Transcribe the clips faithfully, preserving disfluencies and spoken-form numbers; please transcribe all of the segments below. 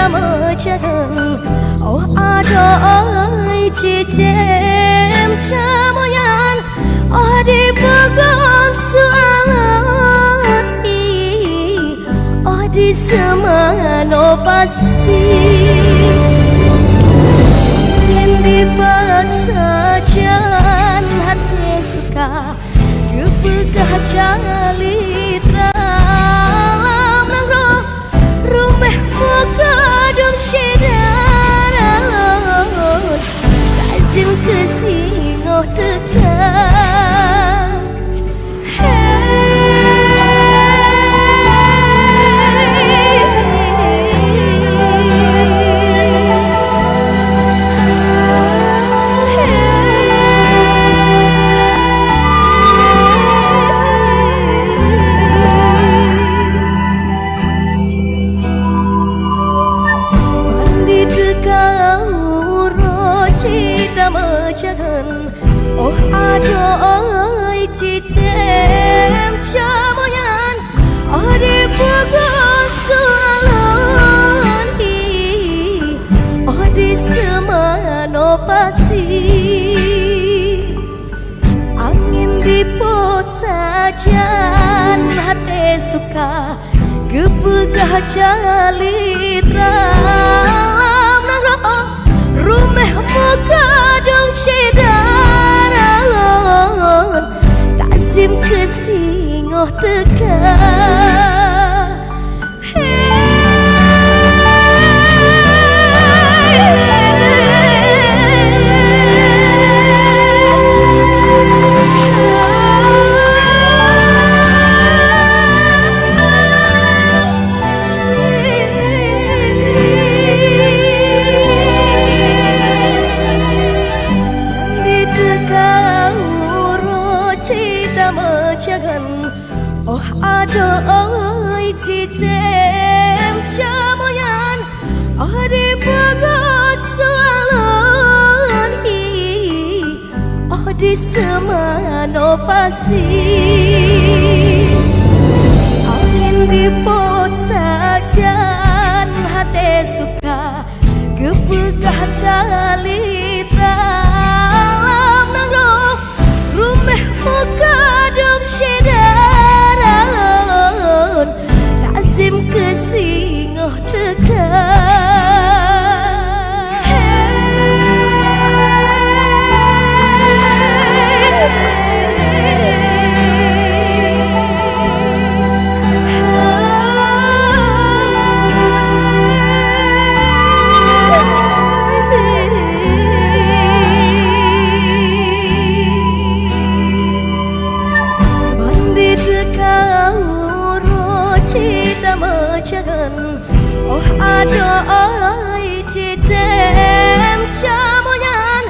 Meujalan, oh adoe cicém camoyan, oh dipeugon sualon i, oh diseumanoe pasi. Nyan dipat sajan até suka, geupeugah calitra lam nanggroe. Ruméh meugadong syedara lôn, lazem keu singoh teuka. Ban di teuka uroe cit tameujalan, oh adoe cicém camoyan, oh dipeugon sualon i, oh diseumanoe pasi. Angén dipot sajan até suka, geupeugah calitra lam nanggroe. Ruméh meugadong syedara lôn, lazem keu singoh teuka. Di teuka uroe cit tameujalan, oh adoe cicém camoyan, oh dipeugot sualon i, oh diseumanoe pasi. Angén dipot sajan até suka, geupeugah calitra lam nanggroe. Ruméh meugadong syedara lôn, lazem keu singoh teuka. Ban di teuka uroe cit tameujalan, oh adoe cicém camoyan,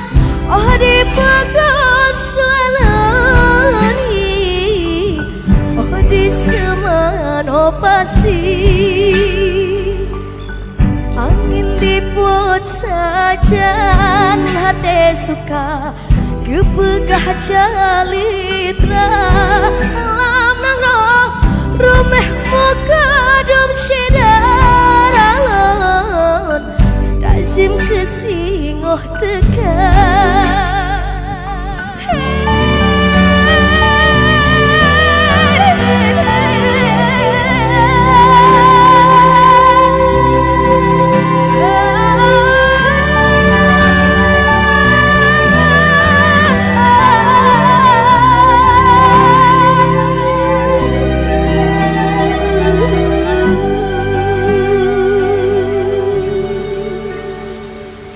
oh dipeugot sualon i, oh diseumanoe pasi. Angén dipot sajan até suka, geupeugah calitra lam nanggroe. Ruméh meugadong syedara lôn, lazem keu singoh teuka.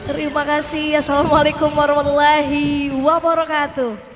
Terima kasih. Assalamualaikum warahmatullahi wabarakatuh.